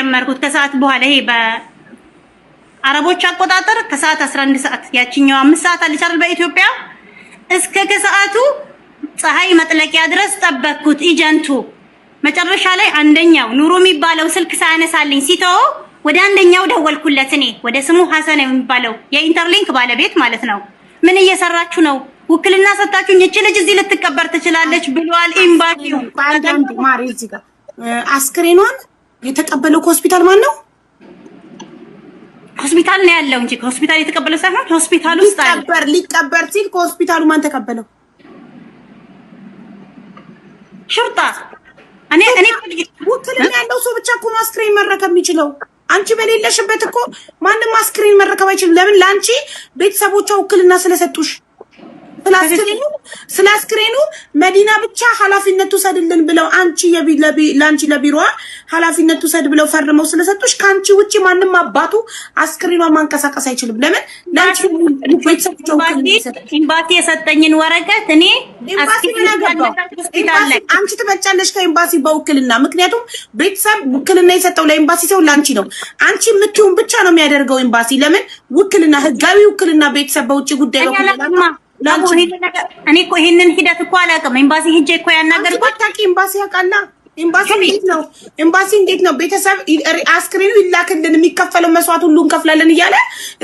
የጀመርኩት ከሰዓት በኋላ፣ ይሄ በአረቦች አቆጣጠር ከሰዓት 11 ሰዓት፣ ያችኛው 5 ሰዓት አለች አይደል በኢትዮጵያ፣ እስከ ከሰዓቱ ፀሐይ መጥለቂያ ድረስ ጠበቅኩት። Agent ኡ መጨረሻ ላይ አንደኛው ኑሩ የሚባለው ስልክ ሳያነሳልኝ ሲተወው ወደ አንደኛው ደወልኩለት። እኔ ወደ ስሙ ሐሰን የሚባለው የኢንተርሊንክ ባለቤት ማለት ነው። "ምን እየሰራችሁ ነው? ውክልና ሰጣችሁኝ፣ እቺ ልጅ እዚህ ልትቀበር ትችላለች ብሏል ኤምባሲው።" አንዳንድ ማሪ፣ እዚህ ጋር አስክሬኗን የተቀበለው ከሆስፒታል ማን ነው? ሆስፒታል ነው ያለው እንጂ ከሆስፒታል የተቀበለው ሳይሆን ሆስፒታል ውስጥ አለ። ሊቀበር ሲል ከሆስፒታሉ ማን ተቀበለው? شرطة። እኔ ውክልና ያለው ሰው ብቻ እኮ ነው አስክሬን መረከብ የሚችለው። አንቺ በሌለሽበት እኮ ማንም አስክሬን መረከብ አይችልም። ለምን? ለአንቺ ቤተሰቦቿ ውክልና ስለሰጡሽ፣ ስለ አስክሬኑ መዲና ብቻ ኃላፊነት ትውሰድልን ብለው፣ አንቺ ለአንቺ ለቢሮዋ ኃላፊነት ትውሰድ ብለው ፈርመው ስለሰጡሽ ከአንቺ ውጭ ማንም አባቱ አስክሬኗን ማንቀሳቀስ አይችልም። ለምን? ለአንቺ ቤተሰቦቿ ውክልና ይሰጣል። ኤምባሲ የሰጠኝን ወረቀት እኔ ኤምባሲ ምን አገባው? ሆስፒታል ላይ አንቺ ትበልጫለሽ ከኤምባሲ በውክልና። ምክንያቱም ቤተሰብ ውክልና የሰጠው ለኤምባሲ ሰው ለአንቺ ነው። አንቺ የምትይውን ብቻ ነው የሚያደርገው ኤምባሲ። ለምን? ውክልና፣ ህጋዊ ውክልና ቤተሰብ በውጭ ጉዳይ እኔ በኩል አላውቅማ። እኔ እኮ ይሄንን ሂደት እኮ አላውቅም። ኤምባሲ ሂጄ እኮ ያናገርኩት ባታውቂ ኤምባሲ ያውቃላ። ኤምባሲ እንዴት ነው ኤምባሲ እንዴት ነው ቤተሰብ አስክሬኑ ይላክልን፣ የሚከፈለው መስዋዕት ሁሉ እንከፍላለን እያለ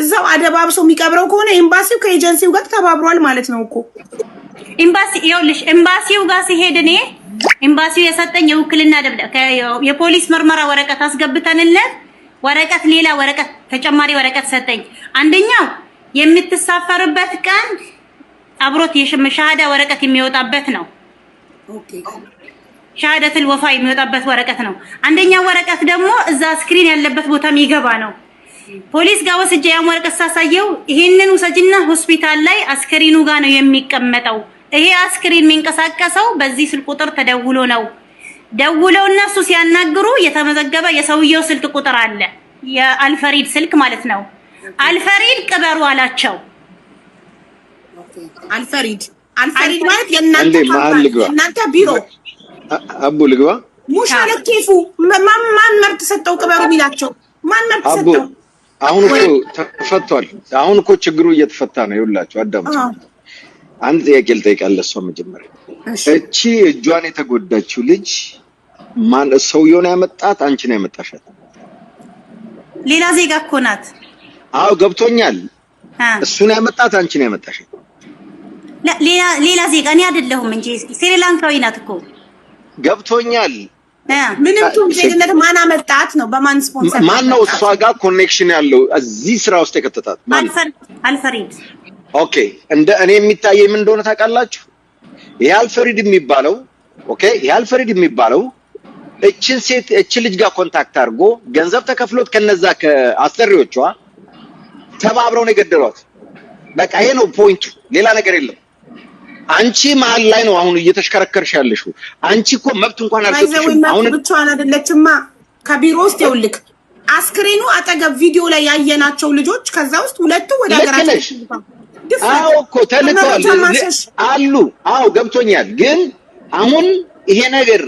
እዛው አደባብሶ የሚቀብረው ከሆነ ኤምባሲው ከኤጀንሲው ጋር ተባብሯል ማለት ነው እኮ። ኤምባሲ፣ ይኸውልሽ፣ ኤምባሲው ጋር ሲሄድ እኔ ኤምባሲው የሰጠኝ የውክልና ደብዳቤ፣ የፖሊስ ምርመራ ወረቀት አስገብተንለት ወረቀት፣ ሌላ ወረቀት፣ ተጨማሪ ወረቀት ሰጠኝ። አንደኛው የምትሳፈርበት ቀን አብሮት የሸሃዳ ወረቀት የሚወጣበት ነው። شهادة الوفاة የሚወጣበት ወረቀት ነው። አንደኛው ወረቀት ደግሞ እዛ አስክሬን ያለበት ቦታ የሚገባ ነው። ፖሊስ ጋር ወስጄ ያን ወረቀት ሳሳየው "ይሄንን ውሰጅና ሆስፒታል ላይ አስክሬኑ ጋር ነው የሚቀመጠው። ይሄ አስክሬን የሚንቀሳቀሰው በዚህ ስልክ ቁጥር ተደውሎ ነው።" ደውለው እነሱ ሲያናግሩ የተመዘገበ የሰውየው ስልክ ቁጥር አለ፣ የአልፈሪድ ስልክ ማለት ነው። አልፈሪድ ቅበሩ አላቸው። አልፈሪድ፣ አልፈሪድ ማለት የእናንተ አንዴ መሀል ልግባ። የእናንተ ቢሮ። አቡ፣ ልግባ። ሙሽ አለኬፉ፣ ማን መብት ሰጠው ቅበሩ የሚላቸው? ማን መብት አቡ፣ ሰጠው? አሁን እኮ ተፈቷል። አሁን እኮ ችግሩ እየተፈታ ነው። ይኸውላችሁ አዳምጡ። አንድ ጥያቄ ልጠይቃለሁ። እሷ መጀመሪያ እቺ እጇን የተጎዳችው ልጅ ማን ሰውየውን ያመጣት? አንቺ ነው ያመጣሻት? ሌላ ዜጋ እኮ ናት። አዎ፣ ገብቶኛል። እሱን ያመጣት አንቺ ነው ያመጣሻት? ሌላ ዜጋ፣ እኔ አይደለሁም እንጂ ስሪላንካዊ ናት እኮ። ገብቶኛል። ምንም ትሁን ዜግነት ማን አመጣት ነው? በማን ስፖንሰር? ማን ነው እሷ ጋር connection ያለው እዚህ ስራ ውስጥ የከተታት ማን ነው? አልፈሪድ። Okay፣ እንደ እኔ የሚታየኝ ምን እንደሆነ ታውቃላችሁ? ይሄ አልፈሪድ የሚባለው፣ okay፣ ይሄ አልፈሪድ የሚባለው እችን ሴት እችን ልጅ ጋር contact አድርጎ ገንዘብ ተከፍሎት ከነዛ ከአሰሪዎቿ ተባብረው ነው የገደሏት። በቃ ይሄ ነው point ኡ፣ ሌላ ነገር የለም። አንቺ መሀል ላይ ነው አሁን እየተሽከረከርሽ ያለሽው። አንቺ እኮ መብት እንኳን አልሰጥሽም። አሁን ብቻዋን አይደለችማ። ከቢሮ ውስጥ ይኸውልህ አስክሬኑ አጠገብ ቪዲዮ ላይ ያየናቸው ልጆች ከዛ ውስጥ ሁለቱ ወደ ሀገራቸው አዎ እኮ ተልከዋል አሉ። አዎ፣ ገብቶኛል። ግን አሁን ይሄ ነገር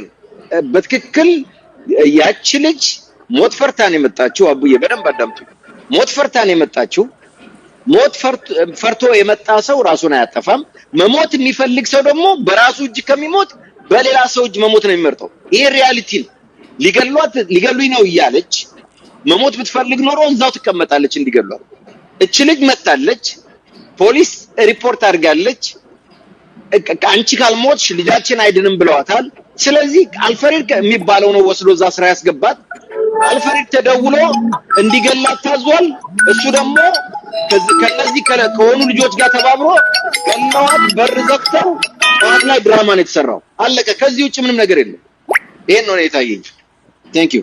በትክክል ያቺ ልጅ ሞት ፈርታ ነው የመጣችው። አቡዬ፣ በደንብ አዳምጡ። ሞት ፈርታ ነው የመጣችው። ሞት ፈርቶ የመጣ ሰው ራሱን አያጠፋም። መሞት የሚፈልግ ሰው ደግሞ በራሱ እጅ ከሚሞት በሌላ ሰው እጅ መሞት ነው የሚመርጠው። ይሄ reality ነው። ሊገሏት፣ ሊገሉኝ ነው እያለች መሞት ብትፈልግ ኖሮ እዛው ትቀመጣለች እንዲገሏት። እች ልጅ መታለች፣ ፖሊስ ሪፖርት አድርጋለች። አንቺ ካልሞትሽ ልጃችን አይድንም ብለዋታል። ስለዚህ አልፈሪድ የሚባለው ነው ወስዶ እዛ ስራ ያስገባት። አልፈሪድ ተደውሎ እንዲገላት ታዟል። እሱ ደግሞ ከነዚህ ከሆኑ ልጆች ጋር ተባብሮ ገለዋት። በር ዘግተው ጠዋት ላይ ድራማ ነው የተሰራው። አለቀ። ከዚህ ውጭ ምንም ነገር የለም። ይሄን ነው የታየኝ። Thank you።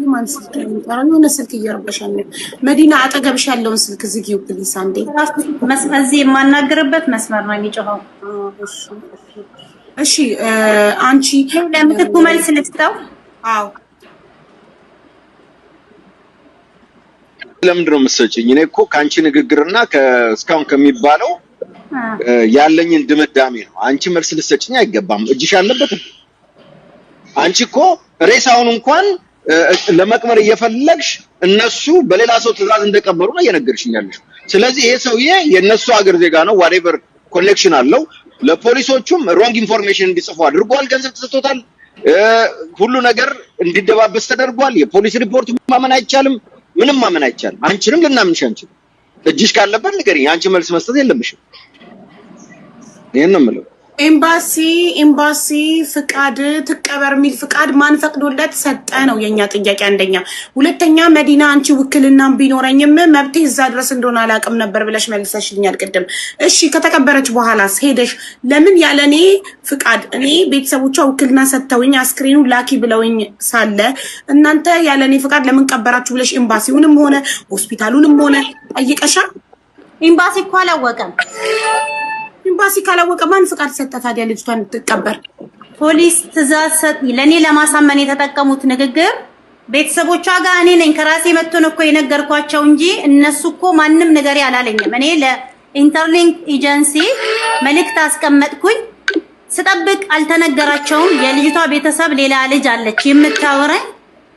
ማን ስልክ ነው? የሆነ ስልክ እየረበሸን ነው። መዲና፣ አጠገብሽ ያለውን ስልክ ዝጊው please አንዴ። እዚህ የማናገርበት መስመር ነው የሚጮኸው። እሺ፣ አንቺ ለምትኩ መልስ ልስጠው። አዎ። ለምንድን ነው የምትሰጪኝ? እኔ እኮ ከአንቺ ንግግርና እስካሁን ከሚባለው ያለኝን ድምዳሜ ነው። አንቺ መልስ ልትሰጭኝ አይገባም። እጅሽ አለበት። አንቺ እኮ ሬሳውን እንኳን ለመቅበር እየፈለግሽ እነሱ በሌላ ሰው ትዕዛዝ እንደቀበሩ ነው እየነገርሽኝ ያለሽው። ስለዚህ ይሄ ሰውዬ የእነሱ ሀገር ዜጋ ነው፣ whatever connection አለው። ለፖሊሶቹም wrong information እንዲጽፉ አድርጓል። ገንዘብ ተሰጥቶታል። ሁሉ ነገር እንዲደባበስ ተደርጓል። የፖሊስ ሪፖርት ማመን አይቻልም። ምንም ማመን አይቻልም። አንቺንም ልናምንሽ አንችልም። እጅሽ ካለበት ንገሪኝ። አንቺ መልስ መስጠት የለብሽም። ይሄን ነው የምለው። ኤምባሲ ፍቃድ ትቀበር የሚል ፍቃድ ማን ፈቅዶለት ሰጠ ነው የኛ ጥያቄ። አንደኛ። ሁለተኛ መዲና አንቺ ውክልናም ቢኖረኝም መብቴ እዛ ድረስ እንደሆነ አላውቅም ነበር ብለሽ መልሰሽልኛል ቅድም። እሺ ከተቀበረች በኋላስ ሄደሽ ለምን ያለ እኔ ፍቃድ፣ እኔ ቤተሰቦቿ ውክልና ሰጥተውኝ አስክሬኑ ላኪ ብለውኝ ሳለ እናንተ ያለ እኔ ፍቃድ ለምን ቀበራችሁ ብለሽ ኤምባሲውንም ሆነ ሆስፒታሉንም ሆነ ጠይቀሻል? ኤምባሲ እኮ አላወቀም። ኤምባሲ ካላወቀ ማን ፍቃድ ሰጠ ታዲያ ልጅቷን እንድትቀበር? ፖሊስ ትዕዛዝ ሰጥ ለእኔ ለማሳመን የተጠቀሙት ንግግር ቤተሰቦቿ ጋር እኔ ነኝ ከራሴ መጥቶ ነው እኮ የነገርኳቸው እንጂ እነሱ እኮ ማንም ነገር አላለኝም። እኔ ለኢንተርሊንክ ኤጀንሲ መልእክት አስቀመጥኩኝ። ስጠብቅ አልተነገራቸውም። የልጅቷ ቤተሰብ ሌላ ልጅ አለች የምታወራኝ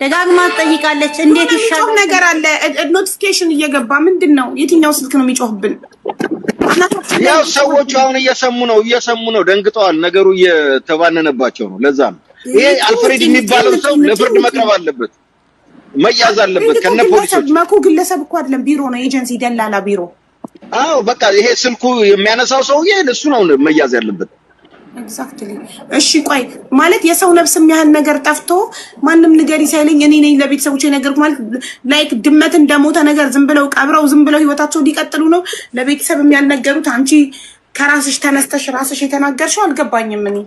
ደጋግማ ትጠይቃለች። እንዴት ይሻላል ነገር አለ። notification እየገባ ምንድን ነው? የትኛው ስልክ ነው የሚጮህብን? ያው ሰዎቹ አሁን እየሰሙ ነው እየሰሙ ነው፣ ደንግጠዋል። ነገሩ እየተባነነባቸው ነው። ለዛ ነው ይሄ አልፍሬድ የሚባለው ሰው ለፍርድ መቅረብ አለበት፣ መያዝ አለበት ከነ ፖሊሶች። መኩ ግለሰብ እኮ አይደለም፣ ቢሮ ነው፣ ኤጀንሲ ደላላ ቢሮ። አዎ በቃ ይሄ ስልኩ የሚያነሳው ሰውዬ እሱ ነው መያዝ ያለበት። Exactly። እሺ ቆይ ማለት የሰው ነፍስ የሚያህል ነገር ጠፍቶ ማንም ንገሪ ሳይለኝ እኔ ነኝ ለቤተሰቦች የነገርኩ ማለት like ድመት እንደሞተ ነገር ዝም ብለው ቀብረው ዝም ብለው ህይወታቸው ሊቀጥሉ ነው ለቤተሰብ ያልነገሩት። አንቺ ከራስሽ ተነስተሽ ራስሽ የተናገርሽው አልገባኝም። እኔ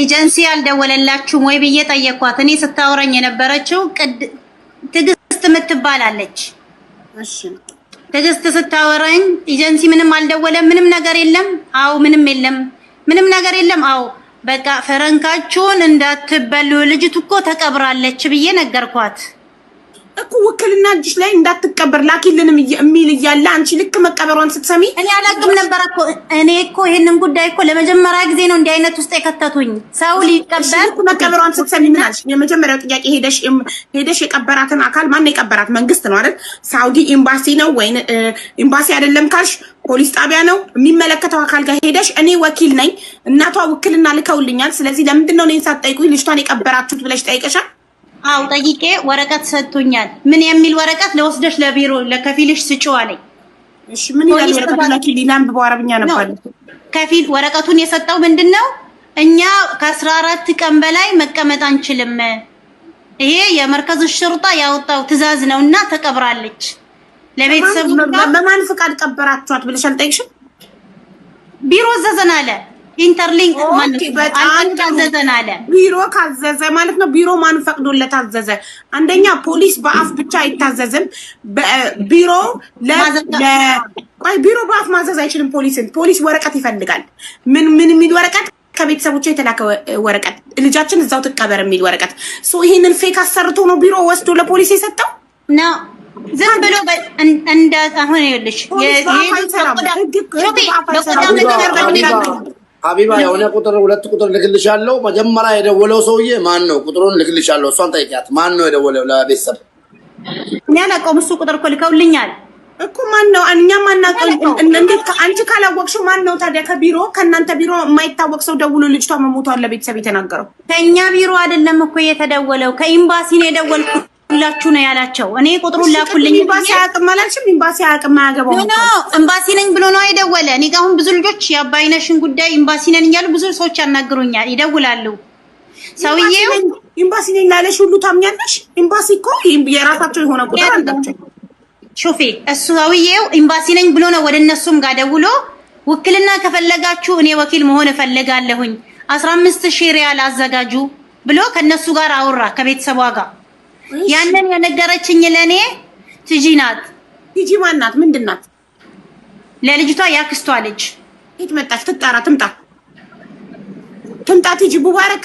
ኤጀንሲ አልደወለላችሁም ወይ ብዬ ጠየኳት። እኔ ስታወራኝ የነበረችው ትዕግስት የምትባላለች። እሺ ትዕግስት ስታወራኝ ኤጀንሲ ምንም አልደወለም፣ ምንም ነገር የለም። አዎ ምንም የለም፣ ምንም ነገር የለም። አዎ በቃ ፈረንካችሁን እንዳትበሉ ልጅቱ እኮ ተቀብራለች ብዬ ነገርኳት። እኮ ውክልና እጅሽ ላይ እንዳትቀበር ላኪልንም የሚል እያለ አንቺ ልክ መቀበሯን ስትሰሚ እኔ አላውቅም ነበር እኮ። እኔ እኮ ይሄንን ጉዳይ እኮ ለመጀመሪያ ጊዜ ነው እንዲህ አይነት ውስጥ የከተቱኝ። ሰው ሊቀበር ልክ መቀበሯን ስትሰሚ ምን አልሽ? የመጀመሪያው ጥያቄ ሄደሽ የቀበራትን አካል ማን የቀበራት? መንግስት ነው አይደል? ሳውዲ ኤምባሲ ነው ወይ? ኤምባሲ አይደለም ካልሽ ፖሊስ ጣቢያ ነው የሚመለከተው አካል ጋር ሄደሽ እኔ ወኪል ነኝ፣ እናቷ ውክልና ልከውልኛል፣ ስለዚህ ለምንድን ነው እኔን ሳትጠይቁኝ ልጅቷን የቀበራችሁት ብለሽ ጠይቀሻል? አው ጠይቄ ወረቀት ሰጥቶኛል። ምን የሚል ወረቀት? ለወስደሽ ለቢሮ ለከፊልሽ ስጪው አለኝ። እሺ ምን ይላል ወረቀቱ? ላኪልኝ ላንብበው፣ አረብኛ ነበር። ከፊል ወረቀቱን የሰጠው ምንድነው? እኛ ከ14 ቀን በላይ መቀመጥ አንችልም፣ ይሄ የ مركز الشرطة ያወጣው ትዕዛዝ ነውና ተቀብራለች። ለቤተሰቡ በማን ፍቃድ ቀበራችኋት ብለሽ አልጠይቅሽም? ቢሮ አዘዘን አለ። ኢንተርሊንክ ማለት አዘዘን አለ። ቢሮ ካዘዘ ማለት ነው። ቢሮ ማን ፈቅዶለት አዘዘ? አንደኛ ፖሊስ በአፍ ብቻ አይታዘዝም። ቢሮ ቆይ ቢሮ በአፍ ማዘዝ አይችልም ፖሊስን። ፖሊስ ወረቀት ይፈልጋል። ምን ምን የሚል ወረቀት? ከቤተሰቦቿ የተላከ ወረቀት፣ ልጃችን እዛው ትቀበር የሚል ወረቀት። So ይሄንን fake አሰርቶ ነው ቢሮ ወስዶ ለፖሊስ የሰጠው ነው። ዝም ብሎ እንደ አሁን ይኸውልሽ ሀቢባ የሆነ ቁጥር ሁለት ቁጥር ልክልሻለሁ። መጀመሪያ የደወለው ሰውዬ ማን ነው? ቁጥሩን ልክልሻለሁ። እሷን ጠይቂያት። ማን ነው የደወለው ለቤተሰብ? እኔ አላውቀውም። እሱ ቁጥር እኮ ልከውልኛል እኮ ማን ነው? እኛም አናውቀው። እንዴት አንቺ ካላወቅሽው ማን ነው ታዲያ? ከቢሮ ከእናንተ ቢሮ የማይታወቅ ሰው ደውሎ ልጅቷ መሞቷን ለቤተሰብ የተናገረው? ከእኛ ቢሮ አይደለም እኮ የተደወለው፣ ከኤምባሲ ነው የደወልኩላችሁ ነው ያላቸው። እኔ ቁጥሩን ላኩልኝ። ኤምባሲ አያውቅም አላልሽም? ኤምባሲ አያውቅም አያገባውም። No ኤምባሲ ነኝ ብሎ ነው የደወለ። እኔ ጋር አሁን ብዙ ልጆች የአባይነሽን ጉዳይ ኤምባሲ ነን እያሉ ብዙ ሰዎች ያናግሩኛል፣ ይደውላሉ። ሰውዬው ኤምባሲ ነኝ ላለሽ ሁሉ ታምኛለሽ? ኤምባሲ እኮ የራሳቸው የሆነ ቁጥር አላቸው። شوفي እሱ ሰውዬው ኤምባሲ ነኝ ብሎ ነው ወደ እነሱም ጋር ደውሎ ውክልና ከፈለጋችሁ እኔ ወኪል መሆን እፈልጋለሁኝ 15,000 ሪያል አዘጋጁ ብሎ ከነሱ ጋር አወራ፣ ከቤተሰቧ ጋር። ያንን የነገረችኝ ለኔ ቲጂ ናት። ቲጂ ማን ናት? ምንድን ናት? ለልጅቷ ያክስቷ ልጅ። የት መጣች? ትጣራ፣ ትምጣ፣ ትምጣ። ቲጂ ሙባረክ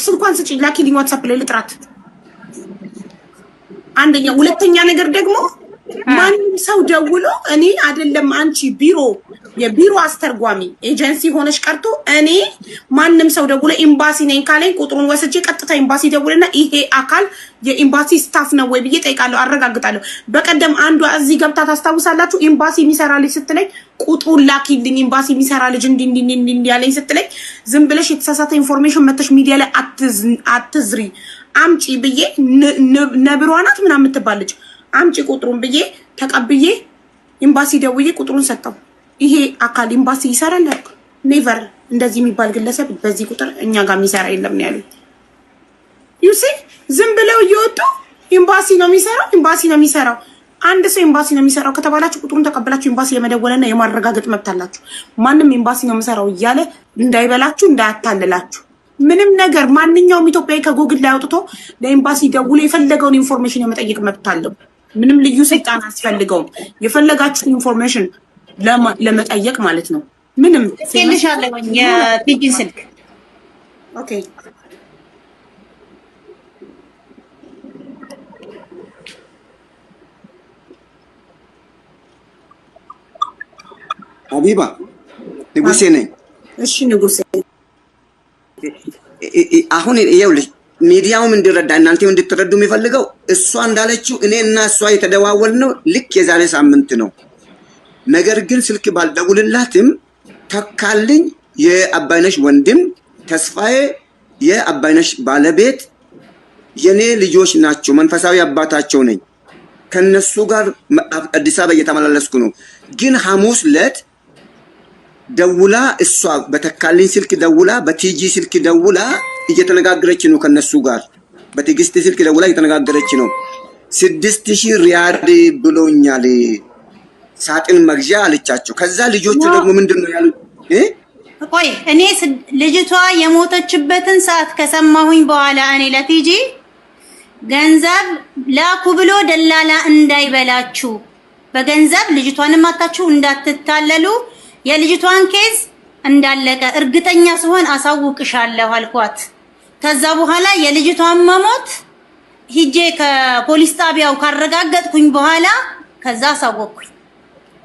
ስልኳን ስጪኝ፣ ላኪልኝ ዋትሳፕ ላይ ልጥራት። አንደኛ። ሁለተኛ ነገር ደግሞ ማንም ሰው ደውሎ እኔ አይደለም አንቺ ቢሮ የቢሮ አስተርጓሚ ኤጀንሲ ሆነሽ ቀርቶ እኔ ማንም ሰው ደውሎ ኤምባሲ ነኝ ካለኝ ቁጥሩን ወስጄ ቀጥታ ኤምባሲ ደውልና ይሄ አካል የኤምባሲ staff ነው ወይ ብዬ ጠይቃለሁ፣ አረጋግጣለሁ። በቀደም አንዷ እዚህ ገብታ ታስታውሳላችሁ፣ ኤምባሲ የሚሰራ ልጅ ስትለኝ ቁጥሩን ላኪልኝ፣ ኤምባሲ የሚሰራ ልጅ እንዲህ እንዲህ እንዲህ እንዲህ ያለኝ ስትለኝ፣ ዝም ብለሽ የተሳሳተ information መተሽ ሚዲያ ላይ አትዝሪ፣ አምጪ ብዬ ነብሯ ናት ምናምን የምትባል ልጅ አምጪ ቁጥሩን ብዬ ተቀብዬ ኤምባሲ ደውዬ ቁጥሩን ሰጠው። ይሄ አካል ኤምባሲ ይሰራል አልኩ። Never፣ እንደዚህ የሚባል ግለሰብ በዚህ ቁጥር እኛ ጋር የሚሰራ የለም ነው ያሉኝ። You see፣ ዝም ብለው እየወጡ ኤምባሲ ነው የሚሰራው፣ ኤምባሲ ነው የሚሰራው። አንድ ሰው ኤምባሲ ነው የሚሰራው ከተባላችሁ ቁጥሩን ተቀብላችሁ ኤምባሲ የመደወልና የማረጋገጥ መብት አላችሁ። ማንም ኤምባሲ ነው የሚሰራው እያለ እንዳይበላችሁ፣ እንዳያታልላችሁ። ምንም ነገር ማንኛውም ኢትዮጵያዊ ከጎግል ላይ አውጥቶ ለኤምባሲ ደውሎ የፈለገውን information የመጠየቅ መብት አለው። ምንም ልዩ ስልጣን አያስፈልገውም። የፈለጋችሁን information ለመጠየቅ ማለት ነው። ምንም ልልሻለሁኝ የቲጂን ስልክ። Okay። ሀቢባ፣ ንጉሴ ነኝ። እሺ ንጉሴ። አሁን ይኸውልሽ፣ ሚዲያውም እንዲረዳ እናንተም እንድትረዱ የሚፈልገው እሷ እንዳለችው እኔ እና እሷ የተደዋወልነው ልክ የዛሬ ሳምንት ነው። ነገር ግን ስልክ ባልደውልላትም ተካልኝ የአባይነሽ ወንድም ተስፋዬ፣ የአባይነሽ ባለቤት የኔ ልጆች ናቸው። መንፈሳዊ አባታቸው ነኝ። ከነሱ ጋር አዲስ አበባ እየተመላለስኩ ነው። ግን ሐሙስ ዕለት ደውላ እሷ በተካልኝ ስልክ ደውላ፣ በቲጂ ስልክ ደውላ እየተነጋገረች ነው ከነሱ ጋር፣ በትዕግስት ስልክ ደውላ እየተነጋገረች ነው። 6000 ሪያል ብሎኛል ሳጥን መግዣ አለቻቸው። ከዛ ልጆቹ ደግሞ ምንድን ነው ያሉት? ቆይ፣ እኔ ልጅቷ የሞተችበትን ሰዓት ከሰማሁኝ በኋላ እኔ ለቲጂ ገንዘብ ላኩ ብሎ ደላላ እንዳይበላችሁ፣ በገንዘብ ልጅቷንም አታችሁ እንዳትታለሉ፣ የልጅቷን case እንዳለቀ እርግጠኛ ስሆን አሳውቅሻለሁ አልኳት። ከዛ በኋላ የልጅቷን መሞት ሂጄ ከፖሊስ ጣቢያው ካረጋገጥኩኝ በኋላ ከዛ አሳወቅኩኝ።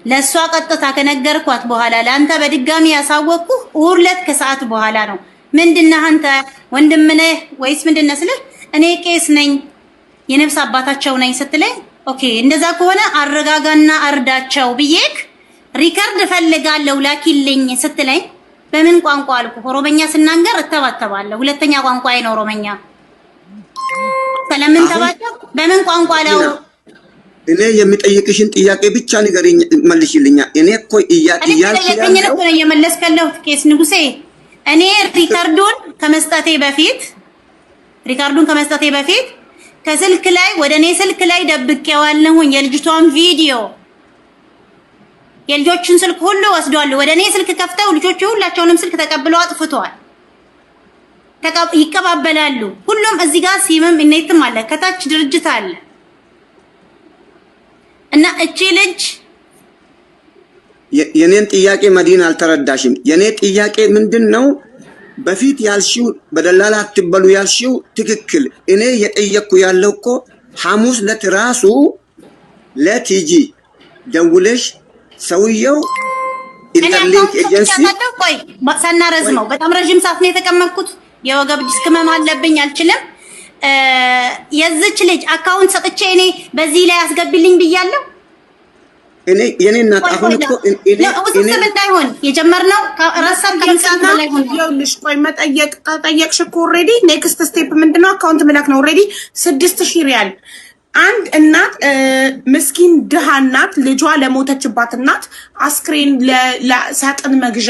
ለእሷ ቀጥታ ከነገርኳት በኋላ ለአንተ በድጋሚ ያሳወቅኩህ እሑድ ዕለት ከሰዓት በኋላ ነው። ምንድነህ አንተ፣ ወንድም ነህ ወይስ ምንድነህ ስልህ እኔ ቄስ ነኝ፣ የነፍስ አባታቸው ነኝ ስትለኝ okay እንደዛ ከሆነ አረጋጋና እርዳቸው ብዬክ record እፈልጋለሁ ላኪልኝ ስትለኝ በምን ቋንቋ አልኩ። ኦሮመኛ ስናገር እተባተባለሁ። ሁለተኛ ቋንቋዬ ነው ኦሮመኛ። ስለምን ተባተብ በምን ቋንቋ ነው? እኔ የሚጠይቅሽን ጥያቄ ብቻ ንገሪኝ፣ መልሽልኛ። እኔ እኮ እኔ እያልኩ የጠየቀኝን ያለው እኮ ነው እየመለስክ ያለሁት ቄስ ንጉሴ። እኔ record ኡን ከመስጠቴ በፊት ከስልክ ላይ ወደ እኔ ስልክ ላይ ደብቄዋለሁኝ የልጅቷን ቪዲዮ። የልጆችን ስልክ ሁሉ ወስደዋል። ወደ እኔ ስልክ ከፍተው ልጆቹ ሁላቸውንም ስልክ ተቀብለው አጥፍተዋል። ይቀባበላሉ። ሁሉም እዚህ ጋር ሲምም እኔትም አለ፣ ከታች ድርጅት አለ እና እቺ ልጅ የኔን ጥያቄ መዲና አልተረዳሽም። የኔ ጥያቄ ምንድን ነው? በፊት ያልሽው በደላላ አትበሉ ያልሽው ትክክል። እኔ የጠየቅኩ ያለው እኮ ሐሙስ ዕለት ራሱ ለቲጂ ደውለሽ ሰውየው እኔ ኢንተርሊንክ account ኤጀንሲ ሰጥቻታለሁ። ቆይ ሳናረዝመው፣ በጣም ረዥም ሰዓት ነው የተቀመጥኩት። የወገብ ዲስክ ህመም አለብኝ፣ አልችልም። የዚች ልጅ account ሰጥቼ እኔ በዚህ ላይ አስገቢልኝ ብያለሁ። እኔ የኔ እናት ቆይ አሁን ቆይ እኮ እኔ ውስብስብ እኔ እንዳይሆን የጀመርነው ረሳን ከ5 ሰዓት በላይ ሆነ። ይኸውልሽ፣ ቆይ፣ መጠየቅ ከጠየቅሽ እኮ already next step ምንድነው? Account መላክ ነው። Already 6000 ሪያል አንድ እናት፣ ምስኪን ድሃ እናት፣ ልጇ ለሞተችባት እናት አስክሬን ለሳጥን መግዣ፣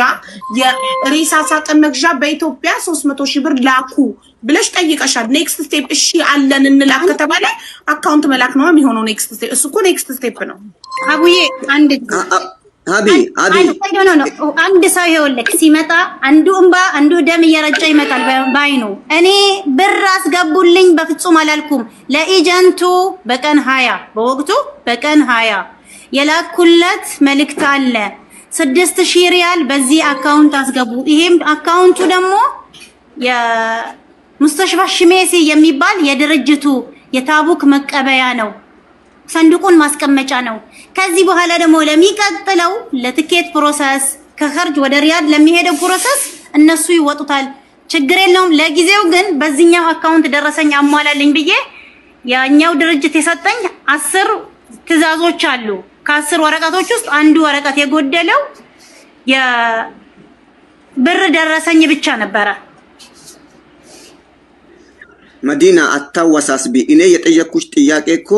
የሬሳ ሳጥን መግዣ በኢትዮጵያ 300,000 ብር ላኩ ብለሽ ጠይቀሻል። Next step እሺ አለን እንላክ ከተባለ account መላክ ነው የሚሆነው። Next step እሱ እኮ next step ነው። አቡዬ አንድ ሀቢ ሀቢ አንድ no አንድ ሰው ይኸውልህ ሲመጣ አንዱ እንባ አንዱ ደም እየረጨ ይመጣል ባይኑ። እኔ ብር አስገቡልኝ በፍጹም አላልኩም። ለ agent ኡ በቀን 20፣ በወቅቱ በቀን 20 የላኩለት መልእክት አለ። 6000 ሪያል በዚህ account አስገቡ። ይሄም account ኡ ደግሞ የሙስተሽፋ ሽሜሲ የሚባል የድርጅቱ የታቡክ መቀበያ ነው። ሰንዱቁን ማስቀመጫ ነው። ከዚህ በኋላ ደግሞ ለሚቀጥለው ለትኬት process ከኸርጅ ወደ ሪያድ ለሚሄደው process እነሱ ይወጡታል። ችግር የለውም። ለጊዜው ግን በዚህኛው account ደረሰኝ አሟላልኝ ብዬ ያኛው ድርጅት የሰጠኝ 10 ትዕዛዞች አሉ። ከ10 ወረቀቶች ውስጥ አንዱ ወረቀት የጎደለው የብር ደረሰኝ ብቻ ነበረ። መዲና አታወሳስቢ። እኔ የጠየቅኩሽ ጥያቄ እኮ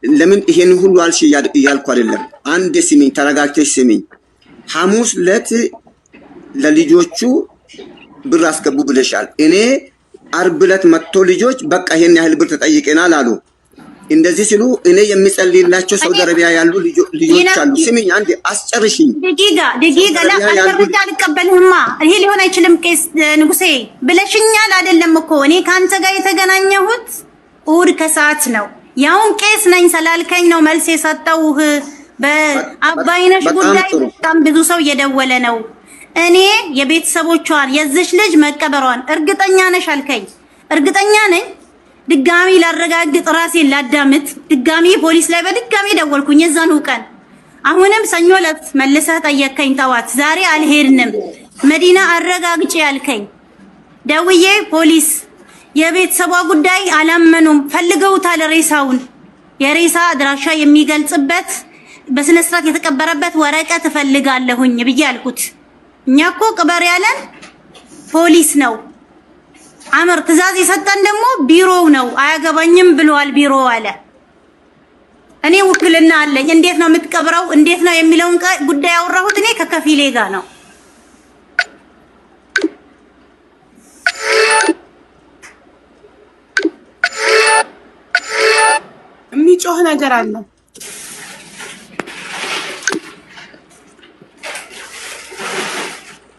ለምን ይሄን ሁሉ አልሽ እያልኩ አይደለም። አንድ ስሚኝ፣ ተረጋግተሽ ስሚኝ። ሐሙስ ዕለት ለልጆቹ ብር አስገቡ ብለሻል። እኔ አርብ ዕለት መጥቶ ልጆች በቃ ይሄን ያህል ብር ተጠይቀናል አሉ። እንደዚህ ሲሉ እኔ የሚጸልይላቸው ሳውዲ አረቢያ ያሉ ልጆች አሉ። ስሚኝ አንዴ አስጨርሽኝ። دقيقة دقيقة لا አስጨርሻ አልቀበልህማ። ይሄ ሊሆን አይችልም። ቄስ ንጉሴ ብለሽኛል አይደለም እኮ እኔ ከአንተ ጋር የተገናኘሁት እሑድ ከሰዓት ነው። ያውን ቄስ ነኝ ስላልከኝ ነው መልስ የሰጠውህ። በአባይነሽ ጉዳይ በጣም ብዙ ሰው እየደወለ ነው። እኔ የቤተሰቦቿን የዚች ልጅ መቀበሯን እርግጠኛ ነሽ አልከኝ። እርግጠኛ ነኝ። ድጋሚ ላረጋግጥ ራሴን ላዳምጥ ድጋሚ ፖሊስ ላይ በድጋሚ ደወልኩኝ የዛኑ ቀን። አሁንም ሰኞ ዕለት መልሰህ ጠየቅከኝ ጠዋት። ዛሬ አልሄድንም መዲና አረጋግጬ ያልከኝ ደውዬ ፖሊስ የቤተሰቧ ጉዳይ አላመኑም፣ ፈልገውታል ሬሳውን የሬሳ አድራሻ የሚገልጽበት በስነ ስርዓት የተቀበረበት ወረቀት እፈልጋለሁኝ ብዬ አልኩት። እኛ እኮ ቅበር ያለን ፖሊስ ነው። አምር ትዕዛዝ የሰጠን ደግሞ ቢሮው ነው። አያገባኝም ብለዋል ቢሮው አለ። እኔ ውክልና አለኝ። እንዴት ነው የምትቀብረው፣ እንዴት ነው የሚለውን ጉዳይ ያወራሁት እኔ ከከፊሌ ጋር ነው። የሚጮህ ነገር አለ።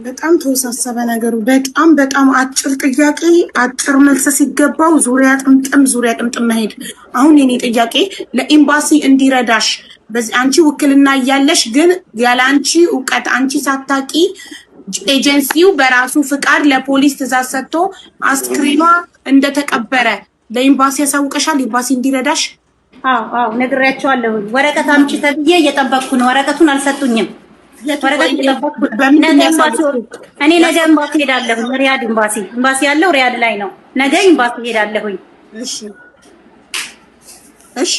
በጣም ተወሳሰበ ነገሩ። በጣም በጣም አጭር ጥያቄ አጭር መልስ ሲገባው ዙሪያ ጥምጥም ዙሪያ ጥምጥም መሄድ። አሁን የኔ ጥያቄ ለኤምባሲ እንዲረዳሽ በዚህ አንቺ ውክልና እያለሽ ግን ያለ አንቺ እውቀት አንቺ ሳታቂ ኤጀንሲው በራሱ ፍቃድ ለፖሊስ ትዕዛዝ ሰጥቶ አስክሬኗ እንደተቀበረ ለኤምባሲ ያሳውቀሻል። ኤምባሲ እንዲረዳሽ። አዎ አዎ፣ ነግሬያቸዋለሁ። ወረቀት አምጪ ተብዬ እየጠበቅኩ ነው። ወረቀቱን አልሰጡኝም። ወረቀት እየጠበቅኩ ነው። እኔ ነገ ኤምባሲ ሄዳለሁኝ። ሪያድ ኤምባሲ ኤምባሲ ያለው ሪያድ ላይ ነው። ነገ ኤምባሲ ሄዳለሁኝ። እሺ እሺ።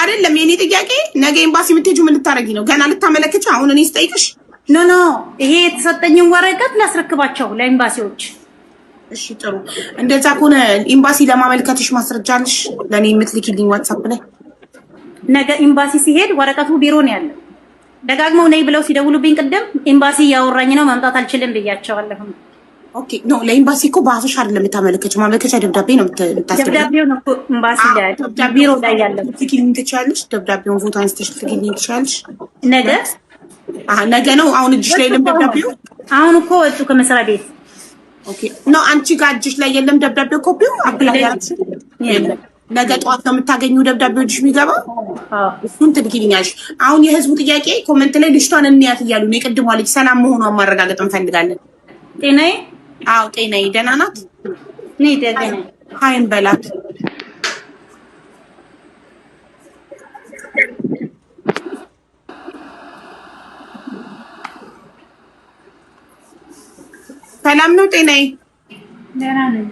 አይደለም የኔ ጥያቄ ነገ ኤምባሲ የምትሄጂው ምን ልታረጊ ነው? ገና ልታመለክች? አሁን እኔ ስጠይቅሽ No no፣ ይሄ የተሰጠኝን ወረቀት ላስረክባቸው ለኤምባሲዎች። እሺ ጥሩ። እንደዛ ከሆነ ኤምባሲ ለማመልከትሽ ማስረጃ አለሽ ለእኔ የምትልኪልኝ ዋትሳፕ ላይ? ነገ ኤምባሲ ሲሄድ ወረቀቱ ቢሮ ነው ያለው። ደጋግመው ነይ ብለው ሲደውሉብኝ ቅድም ኤምባሲ እያወራኝ ነው መምጣት አልችልም ብያቸዋለሁ። Okay no፣ ለኤምባሲ እኮ በአፍሽ አይደለም የምታመለከችው፣ ማመልከቻ ደብዳቤ ነው የምታስገቢው። ደብዳቤው ነው እኮ ኤምባሲ ላይ ቢሮ ላይ ያለው። ልትልኪልኝ ትችያለሽ? ደብዳቤውን ፎቶ አንስተሽ ልትልኪልኝ ትችያለሽ? ነገ ነገ ነው። አሁን እጅሽ ላይ የለም ደብዳቤው? አሁን እኮ ወጡ ከመስሪያ ቤት። Okay no፣ አንቺ ጋር እጅሽ ላይ የለም ደብዳቤው? ኮፒው apply ያደረግሽ የለም። ነገ ጠዋት ነው የምታገኙ ደብዳቤው እጅሽ የሚገባው። እሱን ትልኪልኛለሽ። አሁን የህዝቡ ጥያቄ comment ላይ ልጅቷን እንያት እያሉ ነው። የቅድሟ ልጅ ሰላም መሆኗን ማረጋገጥ እንፈልጋለን። ጤናዬ? አዎ ጤናዬ ደህና ናት። ነይ ጤናዬ። Hi ን በላት። ሰላም ነው ጤናዬ? ደህና ነኝ።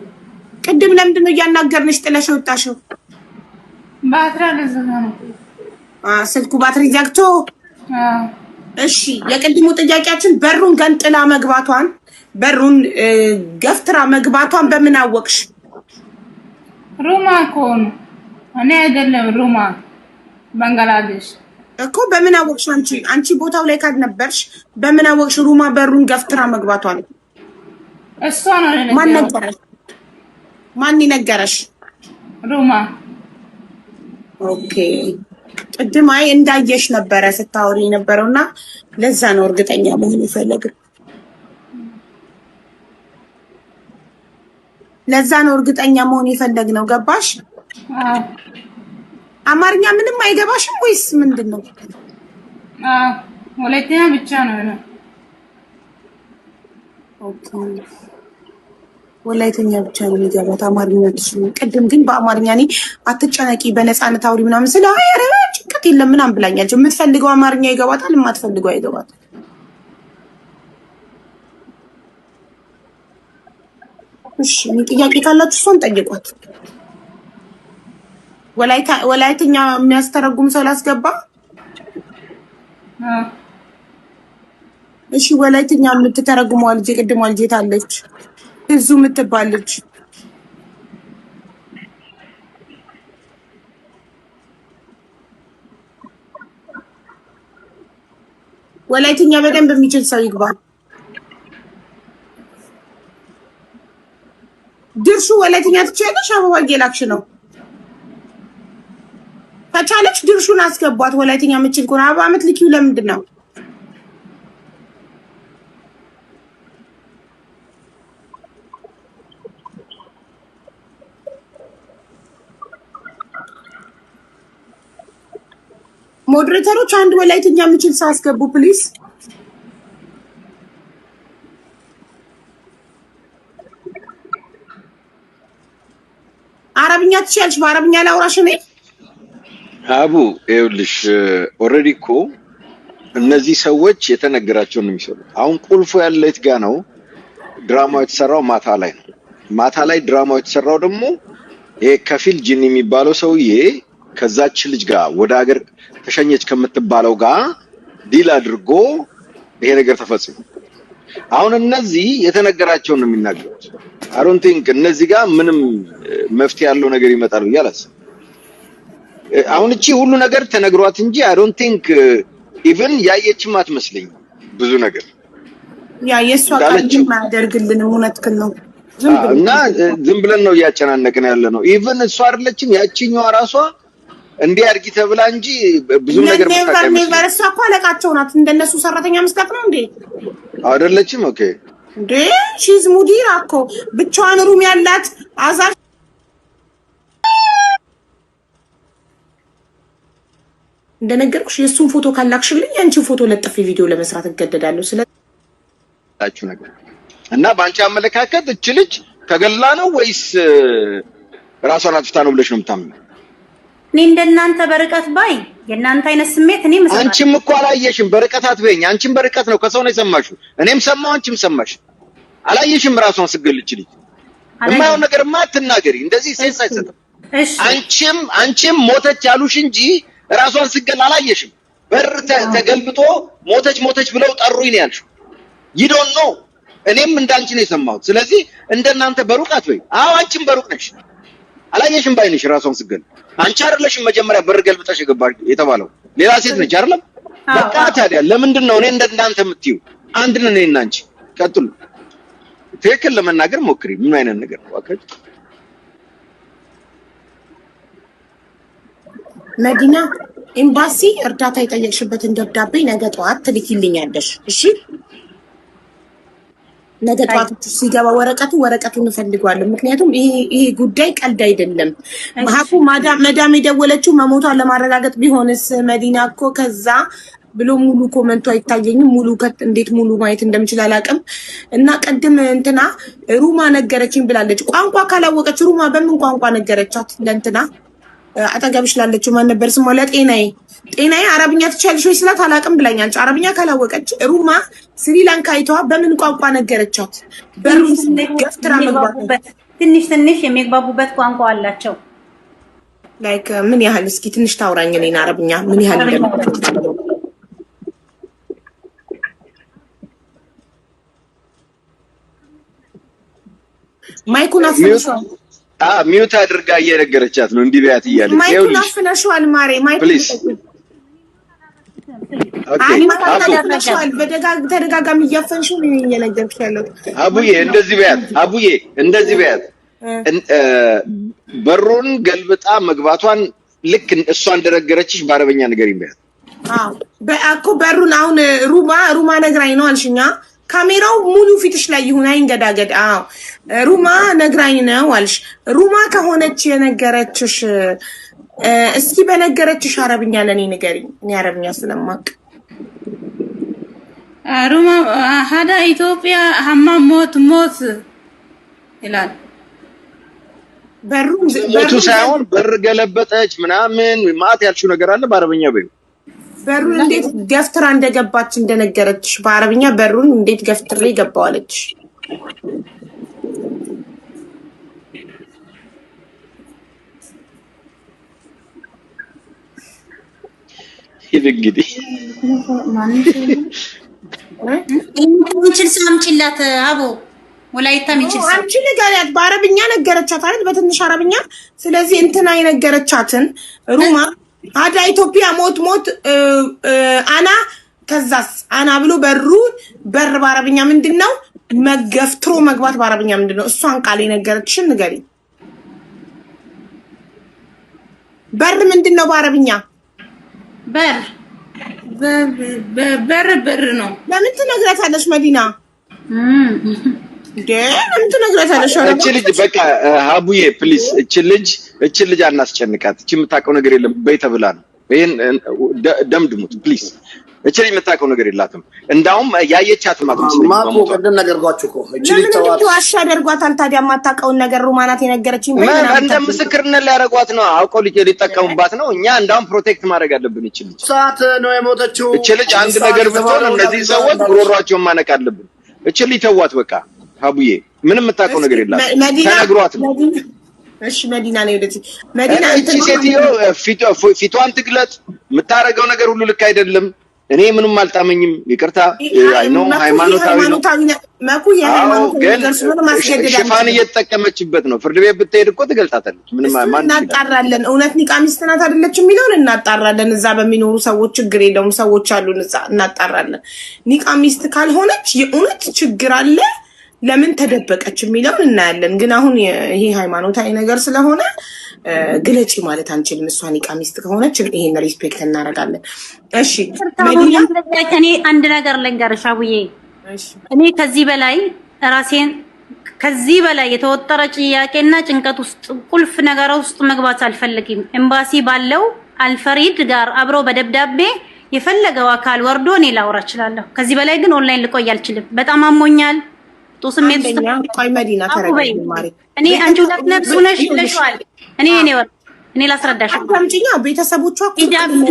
ቅድም ለምንድን ነው እያናገርንሽ ጥለሽ የወጣሽው? ባትሪ አልዘጋ ነው። ስልኩ ባትሪ ዘግቶ። እሺ የቅድሙ ጥያቄያችን በሩን ገንጥላ መግባቷን በሩን ገፍትራ መግባቷን በምን አወቅሽ? ሩማ እኮ ነው፣ እኔ አይደለም። ሩማ ባንግላዴሽ እኮ በምን አወቅሽ? አንቺ ቦታው ላይ ካልነበርሽ በምን አወቅሽ ሩማ በሩን ገፍትራ መግባቷን? እሷ ነው። ማን ነገረሽ? ማን ነገረሽ? ሩማ። Okay ቅድም አይ እንዳየሽ ነበረ ስታወሪ የነበረውና ለዛ ነው እርግጠኛ መሆን የፈለግን። ለዛ ነው እርግጠኛ መሆን የፈለግነው። ገባሽ? አማርኛ ምንም አይገባሽም ወይስ ምንድን ነው? ሁለተኛ ብቻ ነው። Okay ወላይተኛ ብቻ ነው የሚገባት፣ አማርኛ አትችልም። ቅድም ግን በአማርኛ እኔ አትጨነቂ በነፃነት አውሪ ምናምን ስለ አይ ኧረ ጭንቀት የለም ምናምን ብላኛለች። የምትፈልገው አማርኛ ይገባታል፣ የማትፈልገው አይገባትም። እሺ እኔ ጥያቄ ካላችሁ እሷን ጠይቋት። ወላይተኛ የሚያስተረጉም ሰው ላስገባ። እሺ ወላይተኛ የምትተረጉመዋ ልጅ የቅድሟ ልጅ የት አለች? እዙ የምትባል ልጅ ወላይተኛ በደንብ የሚችል ሰው ይግባ። ድርሹ ወላይተኛ ትችያለሽ? አበባ እየላክሽ ነው። ከቻለች ድርሹን አስገቧት። ወላይተኛ የምችል ከሆነ አበባ የምትልኪው ለምንድን ነው? moderator ኦች አንድ ወላይተኛ የምችል ሰው አስገቡ please። አረብኛ ትችያለሽ? በአረብኛ ላውራሽ እኔ። አቡ ይኸውልሽ፣ already እኮ እነዚህ ሰዎች የተነገራቸውን ነው የሚሰሩት። አሁን ቁልፉ ያለ የት ጋ ነው? ድራማው የተሰራው ማታ ላይ ነው። ማታ ላይ ድራማው የተሰራው ደግሞ ይሄ ከፊል ጂን የሚባለው ሰውዬ ከዛች ልጅ ጋር ወደ ሀገር ተሸኘች ከምትባለው ጋር deal አድርጎ ይሄ ነገር ተፈጽሞ አሁን እነዚህ የተነገራቸውን ነው የሚናገሩት። I don't think እነዚህ ጋር ምንም መፍትሄ ያለው ነገር ይመጣል ብዬ አላስብም። አሁን እቺ ሁሉ ነገር ተነግሯት እንጂ I don't think even ያየችም አትመስለኝም። ብዙ ነገር ያ የእሷ ቃል እንዳለችው ምንም አያደርግልንም። እውነትህን ነው። ዝም ብሎ እና ዝም ብለን ነው እያጨናነቅን ያለ ነው። Even እሷ አይደለችም ያቺኛዋ ራሷ እንዲህ አድርጊ ተብላ እንጂ ብዙም ነገር never የምታውቅ never። አይመስለኝም። እሷ እኮ አለቃቸው ናት። እንደነሱ ሰራተኛ መስጠት ነው እንዴ? አይደለችም? Okay። እንዴ she's مديرة እኮ ብቻዋን room ያላት አዛር እንደነገርኩሽ የእሱን ፎቶ ካላክሽልኝ ያንቺን ፎቶ ለጥፌ ቪዲዮ ለመስራት እገደዳለሁ። ስለ ላችሁ ነገር እና በአንቺ አመለካከት እች ልጅ ተገላ ነው ወይስ ራሷን አጥፍታ ነው ብለሽ ነው የምታምነው? እኔ እንደናንተ በርቀት ባይ የእናንተ አይነት ስሜት እኔ መስማት አንቺም እኮ አላየሽም። በርቀት አትበይኝ። አንቺም በርቀት ነው ከሰው ነው የሰማሽው። እኔም ሰማሁ፣ አንቺም ሰማሽ። አላየሽም ራሷን ስገልች ልጅ የማየውን ነገርማ አትናገሪ። እንደዚህ sense አይሰጥም። እሺ አንቺም ሞተች ያሉሽ እንጂ ራሷን ስገል አላየሽም። በር ተገልብጦ ሞተች ሞተች ብለው ጠሩኝ ነው ያልሽው። You don't know። እኔም እንዳንቺ ነው የሰማሁት። ስለዚህ እንደናንተ በሩቅ አትበይ። አዎ አንቺም በሩቅ ነሽ፣ አላየሽም ባይንሽ ራሷን ስገል። አንቺ አይደለሽም መጀመሪያ በር ገልብጠሽ የገባሽ የተባለው ሌላ ሴት ነች አይደለም? በቃ ታዲያ ለምንድን ነው እኔ እንደናንተ የምትዩ? አንድ ነን እኔና አንቺ። ቀጥሉ። ትክክል ለመናገር ሞክሪ። ምን አይነት ነገር ነው እባክህ? መዲና ኤምባሲ እርዳታ የጠየቅሽበትን ደብዳቤ ነገ ጠዋት ትልኪልኛለሽ። እሺ ነገ ጠዋት ሲገባ ወረቀቱን እፈልገዋለሁ። ምክንያቱም ይሄ ጉዳይ ቀልድ አይደለም። ሀፉ መዳም የደወለችው መሞቷን ለማረጋገጥ ቢሆንስ መዲና እኮ ከዛ ብሎ ሙሉ comment ኡ አይታየኝም። ሙሉ እንዴት ሙሉ ማየት እንደምችል አላውቅም። እና ቅድም እንትና ሩማ ነገረችኝ ብላለች። ቋንቋ ካላወቀች ሩማ በምን ቋንቋ ነገረቻት? ለእንትና አጠገብሽ ላለችው ማን ነበር ስሟ? ለጤናዬ ጤናዬ አረብኛ ትችያለሽ ወይ ስላት አላውቅም ብላኛለች። አረብኛ ካላወቀች ሩማ ስሪላንካይቷ በምን ቋንቋ ነገረቻት? በሩን ገፍትራ መግባት ትንሽ ትንሽ የሚግባቡበት ቋንቋ አላቸው። Like ምን ያህል እስኪ ትንሽ ታውራኝ እኔን አረብኛ ምን ያህል እንደምትችል። Mic ኡን አፍነሽዋል። Mute አድርጋ እየነገረቻት ነው እንዲህ በያት እያለች። Mic ኡን ይኸውልሽ አፍነሽዋል ማሬ። Mic ኡን Please። Okay አቡ አፍነሽዋል። ተደጋጋሚ እያፈንሽው ነው እየነገርኩሽ ያለሁት። አቡዬ እንደዚህ በያት፣ አቡዬ እንደዚህ በያት። በሩን ገልብጣ መግባቷን ልክ እሷ እንደነገረችሽ በአረበኛ ንገሪኝ በያት። አዎ እኮ በሩን አሁን ሩማ ነግራኝ ነው አልሽኛ። ካሜራው ሙሉ ፊትሽ ላይ ይሁን አይንገዳገድ። አዎ ሩማ ነግራኝ ነው አልሽ። ሩማ ከሆነች የነገረችሽ እስኪ በነገረችሽ አረብኛ ለኔ ንገሪኝ። እኔ አረብኛ ስለማቅ ሩማ هذا ኢትዮጵያ حمام موت موت ይላል። በሩን ሞቱ በሩን ሳይሆን በር ገለበጠች ምናምን ማአት ያልሽው ነገር አለ። በአረበኛ በይው። በሩን እንዴት ገፍትራ እንደገባች እንደነገረችሽ በአረብኛ በሩን እንዴት ገፍትሬ ገባዋለች። ይህ እንግዲህ የሚችል ሰው አምጪላት አቦ፣ ወላይታ የሚችል ሰው። አንቺ ንገሪያት። በአረብኛ ነገረቻት አይደል? በትንሽ አረብኛ። ስለዚህ እንትና የነገረቻትን ሩማ አዳ ኢትዮጵያ ሞት ሞት አና ከዛስ አና ብሎ በሩ በር በአረብኛ ምንድን ነው? መገፍትሮ መግባት በአረብኛ ምንድን ነው? እሷን ቃል የነገረችሽን ንገሪ። በር ምንድን ነው በአረብኛ? በር በር በር ነው። ለምን ትነግራታለሽ መዲና? እንዴ ለምን ትነግራታለሽ? ኧረ እቺ ልጅ በቃ ሀቡዬ please፣ እቺ ልጅ አናስጨንቃት። እቺ የምታውቀው ነገር የለም በይ ተብላ ነው። ይሄን ደምድሙት please። እቺ ልጅ የምታውቀው ነገር የላትም። እንዳውም ያየቻትም አትመስለኝም ማኮ በሞቷ። ቅድም ነገርኳችሁ እኮ እቺ ልጅ ለምን ተዋት። እንድትዋሽ ያደርጓታል ታዲያ? የማታውቀውን ነገር ሩማናት የነገረችኝ በይ ምናምን እንደ ታትይ። ምስክርነት ሊያደርጓት ነው። አውቀው ሊጠቀሙባት ነው። እኛ እንዳውም protect ማድረግ አለብን እቺ ልጅ። ሰዓት ነው የሞተችው። እቺ ልጅ አንድ ሰዓት ነገር ብትሆን የተባለው እነዚህ ሰዎች ጉሮሯቸውን ማነቅ አለብን። እቺ ልጅ ተዋት በቃ ሀቡዬ፣ ምንም የምታውቀው ነገር የላትም። መዲና ተነግሯት ነው። እሺ መዲና ነው ወደዚህ መዲና እቺ ሴትዮ ፊቷን ትግለጽ። የምታደርገው ነገር ሁሉ ልክ አይደለም። እኔ ምንም አልጣመኝም። ይቅርታ፣ I know ሃይማኖታዊ ነው። መኩ አዎ፣ የሃይማኖታዊ ግን ነገር ስለሆነ ማስገደድ ሽፋን አንችልም። እየተጠቀመችበት ነው። ፍርድ ቤት ብትሄድ እኮ ትገልጣታለች። ምንም እሱን ማን ይችላል? እናጣራለን። እውነት ኒቃ ሚስት ናት አይደለች የሚለውን እናጣራለን። እዛ በሚኖሩ ሰዎች ችግር የለውም። ሰዎች አሉን እዛ እናጣራለን። ኒቃ ሚስት ካልሆነች የእውነት ችግር አለ፣ ለምን ተደበቀች የሚለውን እናያለን። ግን አሁን ይሄ ሃይማኖታዊ ነገር ስለሆነ ግለጪ ማለት አንችልም። እሷ ኒቃ ሚስት ከሆነች ይሄን respect እናደርጋለን። እሺ መዲና፣ እኔ አንድ ነገር ልንገርሽ አቡዬ፣ እሺ እኔ ከዚህ በላይ ራሴን ከዚህ በላይ የተወጠረ ጥያቄና ጭንቀት ውስጥ ቁልፍ ነገር ውስጥ መግባት አልፈልግም። ኤምባሲ ባለው አልፈሪድ ጋር አብሮ በደብዳቤ የፈለገው አካል ወርዶ እኔ ላውራ እችላለሁ። ከዚህ በላይ ግን ኦንላይን ልቆይ አልችልም። በጣም አሞኛል። ጥሩ ስሜት ውስጥ አንደኛ ቆይ መዲና አቡ በይ። ተረጋጊ ማሬ። እኔ አንቺ ሁለት ነፍስ ሆነሽ ብለሽዋል። እኔ ወር እኔ ላስረዳሽ። አዳምጪኛ። ቤተሰቦቿ እኮ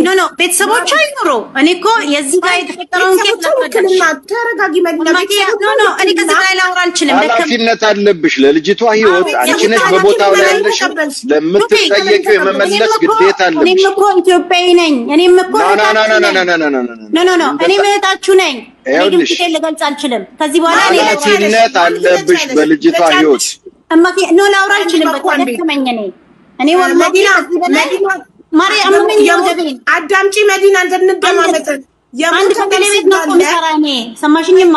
No, no፣ ቤተሰቦቿ አይኑሩ። እኔ እኮ የዚህ ጋር የተፈጠረውን case ቤተሰቦቿ ላስረዳሽ። ውክልና ተረጋጊ መዲና። ቤተሰቦቿ No, no፣ እኔ ከዚህ ውክልና በላይ ላውራ አልችልም። ደከም ኃላፊነት አለብሽ ለልጅቷ ህይወት። አንቺ ነሽ በቦታው ላይ ያለሽው። ለምትጠየቂው የመመለስ ግዴታ አለብሽ። እኔም እኮ ኢትዮጵያዊ ነኝ። እኔም እኮ No, no, no, እህታችሁ No, ነኝ። No, no, no, no, no. No, no, no፣ እኔም እህታችሁ ነኝ። እኔ ግን ይኸውልሽ፣ ፊቴን ልገልጽ አልችልም። ከዚህ በኋላ እኔ ኃላፊነት አለብሽ በልጅቷ ህይወት። እማፊ no፣ ላውራ አልችልም። በቃ ደከመኝ። እኔ ወላሂ መዲና ከዚህ በላይ መዲና ማሪ አመመኝ ወገቤን። አዳምጪ መዲና፣ እንደማመጥ አንድ የሞተ ከገሌ ነፍስ ቤት ነው እኮ እያለ የምሰራ እኔ። ሰማሽኝማ?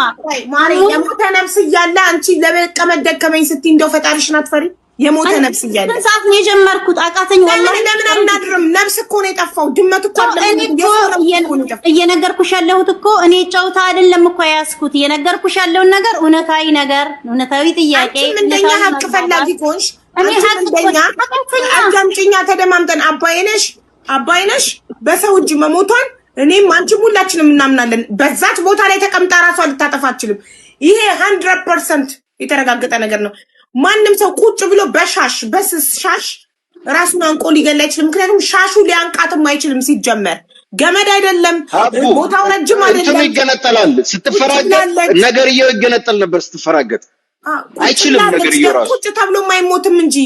ማሬ የሞተ ነፍስ እያለ አንቺ ለመቀመጥ ደከመኝ ስትይ እንደው ፈጣሪሽን አትፈሪ? የሞተ ነፍስ እያለ ስንት ሰዓት ነው የጀመርኩት? አቃተኝ ለምን ወላሂ። ለምን አናድርም? ነፍስ እኮ ነው የጠፋው። ድመት እኮ እኔ አይደለም፣ እኮ የሰው ነፍስ እኮ ነው የጠፋው። እየነገርኩሽ ያለሁት እኮ እኔ ጨውታ አይደለም እኮ የያዝኩት። እየነገርኩሽ ያለውን ነገር እውነታዊ ነገር፣ እውነታዊ ጥያቄ፣ አንቺም እንደኛ እውነታዊ ሀቅ መግባባት። ፈላጊ ከሆንሽ እኔ አንቺም ሀቅ እንደኛ አቃተኛ። አዳምጪኛ፣ ተደማምጠን አባይነሽ አባይነሽ በሰው እጅ መሞቷን እኔም አንቺም ሁላችንም እናምናለን። በዛች ቦታ ላይ ተቀምጣ ራሷ ልታጠፋ አትችልም። ይሄ 100% የተረጋገጠ ነገር ነው። ማንም ሰው ቁጭ ብሎ በሻሽ በስስ ሻሽ ራሱን አንቆ ሊገል አይችልም። ምክንያቱም ሻሹ ሊያንቃትም አይችልም። ሲጀመር ገመድ አይደለም፣ ሀቡ ቦታው ረጅም እንትኑ አይደለም። ይገነጠላል። ስትፈራገጥ ብላለች። ነገርየው ይገነጠል ነበር ስትፈራገጥ። ቁጭ አይችልም ብላለች። ነገርየው ራሱ። ቁጭ ተብሎ አይሞትም እንጂ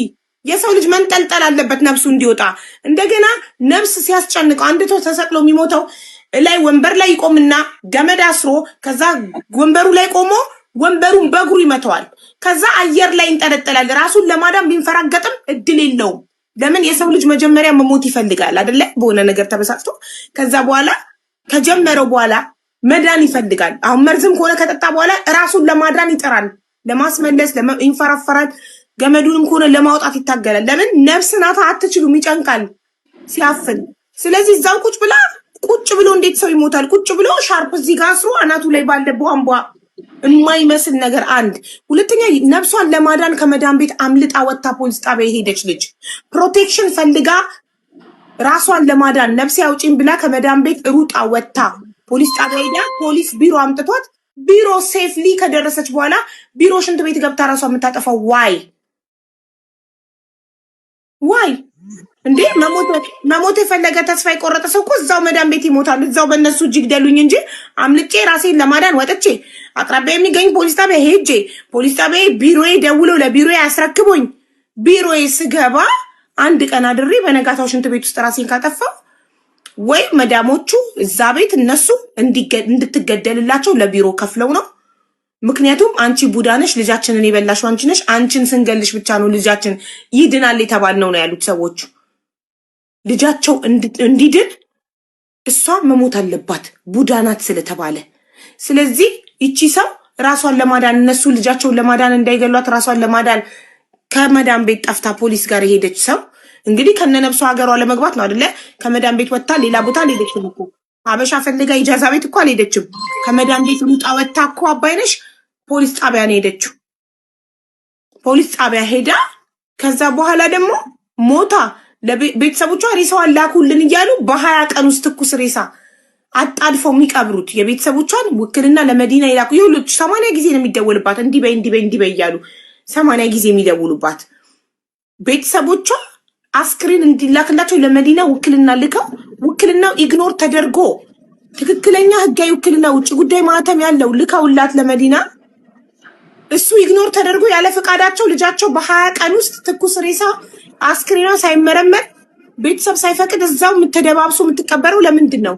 የሰው ልጅ መንጠልጠል አለበት ነፍሱ እንዲወጣ። እንደገና ነፍስ ሲያስጨንቀው አንድ ሰው ተሰቅሎ የሚሞተው ላይ ወንበር ላይ ይቆምና ገመድ አስሮ ከዛ ወንበሩ ላይ ቆሞ ወንበሩን በእግሩ ይመተዋል። ከዛ አየር ላይ ይንጠለጠላል። ራሱን ለማዳን ቢንፈራገጥም እድል የለውም። ለምን? የሰው ልጅ መጀመሪያ መሞት ይፈልጋል አይደለ? በሆነ ነገር ተበሳጭቶ ከዛ በኋላ ከጀመረው በኋላ መዳን ይፈልጋል። አሁን መርዝም ከሆነ ከጠጣ በኋላ ራሱን ለማዳን ይጥራል፣ ለማስመለስ ይንፈራፈራል። ገመዱንም ከሆነ ለማውጣት ይታገላል። ለምን? ነፍስ ናታ፣ አትችሉም፣ ይጨንቃል ሲያፍን። ስለዚህ እዛው ቁጭ ብላ ቁጭ ብሎ እንዴት ሰው ይሞታል? ቁጭ ብሎ ሻርፕ እዚህ ጋር አስሮ አናቱ ላይ ባለ ቧንቧ የማይመስል ነገር አንድ። ሁለተኛ ነፍሷን ለማዳን ከመዳን ቤት አምልጣ ወጥታ ፖሊስ ጣቢያ የሄደች ልጅ protection ፈልጋ ራሷን ለማዳን ነፍሴ አውጪኝ ብላ ከመዳን ቤት ሩጣ ወጥታ ፖሊስ ጣቢያ ሄዳ ፖሊስ ቢሮ አምጥቷት ቢሮ safely ከደረሰች በኋላ ቢሮ ሽንት ቤት ገብታ ራሷ የምታጠፋው why why እንዴ? መሞት የፈለገ ተስፋ የቆረጠ ሰው እኮ እዛው መዳም ቤት ይሞታል። እዛው በእነሱ እጅ ይግደሉኝ እንጂ አምልጬ ራሴን ለማዳን ወጥቼ አቅራቢያ የሚገኝ ፖሊስ ጣቢያ ሄጄ ፖሊስ ጣቢያ ቢሮዬ ደውለው ለቢሮዬ አስረክቦኝ ቢሮዬ ስገባ አንድ ቀን አድሬ በነጋታው ሽንት ቤት ውስጥ ራሴን ካጠፋው ወይ መዳሞቹ እዛ ቤት እነሱ እንድትገደልላቸው ለቢሮ ከፍለው ነው። ምክንያቱም አንቺ ቡዳ ነሽ፣ ልጃችንን የበላሽው አንቺ ነሽ፣ አንቺን ስንገልሽ ብቻ ነው ልጃችን ይድናል የተባልነው ነው ያሉት ሰዎቹ። ልጃቸው እንዲድን እሷ መሞት አለባት ቡዳ ናት ስለተባለ። ስለዚህ ይቺ ሰው ራሷን ለማዳን እነሱ ልጃቸውን ለማዳን እንዳይገሏት ራሷን ለማዳን ከመዳም ቤት ጠፍታ ፖሊስ ጋር የሄደች ሰው እንግዲህ ከነነብሷ ሀገሯ ለመግባት ነው አይደለ? ከመዳም ቤት ወጥታ ሌላ ቦታ አልሄደችም እኮ፣ ሀበሻ ፈልጋ ኢጃዛ ቤት እኮ አልሄደችም። ከመዳም ቤት ሩጣ ወጥታ እኮ አባይነሽ ፖሊስ ጣቢያ ነው የሄደችው። ፖሊስ ጣቢያ ሄዳ ከዛ በኋላ ደግሞ ሞታ ለቤተሰቦቿ ሬሳዋን ላኩልን እያሉ በ20 ቀን ውስጥ ትኩስ ሬሳ አጣድፈው የሚቀብሩት የቤተሰቦቿን ውክልና ለመዲና ይላኩ። ይኸውልህ 80 ጊዜ ነው የሚደወልባት፣ እንዲህ በይ እንዲህ በይ እንዲህ በይ እያሉ 80 ጊዜ የሚደውሉባት። ቤተሰቦቿ አስክሬን እንዲላክላቸው ለመዲና ውክልና ልከው ውክልናው ignore ተደርጎ፣ ትክክለኛ ህጋዊ ውክልና ውጭ ጉዳይ ማህተም ያለው ልከውላት ለመዲና እሱ ignore ተደርጎ ያለ ፈቃዳቸው ልጃቸው በ20 ቀን ውስጥ ትኩስ ሬሳ አስክሬኗ ሳይመረመር ቤተሰብ ሳይፈቅድ እዛው ተደባብሶ የምትቀበረው ለምንድን ነው?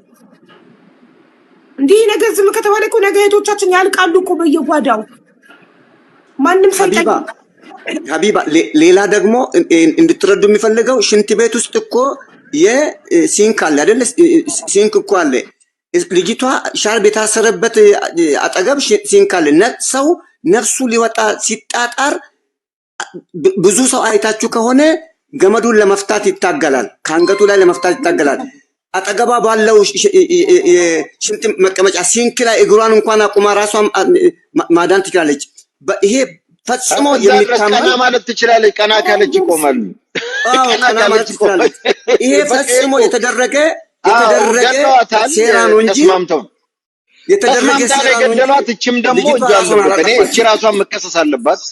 እንዲህ ነገር ዝም ከተባለ እኮ ነገ እህቶቻችን ያልቃሉ እኮ በየጓዳው ማንም ሀቢባ ሳይጠይቅ። ሀቢባ፣ ሌላ ደግሞ እንድትረዱ የሚፈልገው ሽንት ቤት ውስጥ እኮ የ sink አለ አይደለ? Sink እኮ አለ። ልጅቷ ሻርብ የታሰረበት አጠገብ sink አለ። ሰው ነፍሱ ሊወጣ ሲጣጣር ብዙ ሰው አይታችሁ ከሆነ ገመዱን ለመፍታት ይታገላል፣ ከአንገቱ ላይ ለመፍታት ይታገላል። አጠገቧ ባለው ሽንት መቀመጫ sink ላይ እግሯን እንኳን አቁማ ራሷን ማዳን ትችላለች። ይሄ ፈጽሞ እዛ ድረስ ቀና የሚታመን ማለት ትችላለች። ቀና ካለች ይቆማሉ። አዎ ቀና ቀና ማለት ካለች ይቆማል። ትችላለች። ይሄ በቃ ፈጽሞ እኮ የተደረገ አዎ የተደረገ ገለዋታል። ሴራ ነው እንጂ ተስማምተው የተደረገ ተስማምታ ነው ሴራ ነው እንጂ የገደሏት። እችም ደግሞ ልጅቷ እጇ ራሷን አለበት። እኔ እቺ አላጠፋችም። ራሷን መከሰስ አለባት።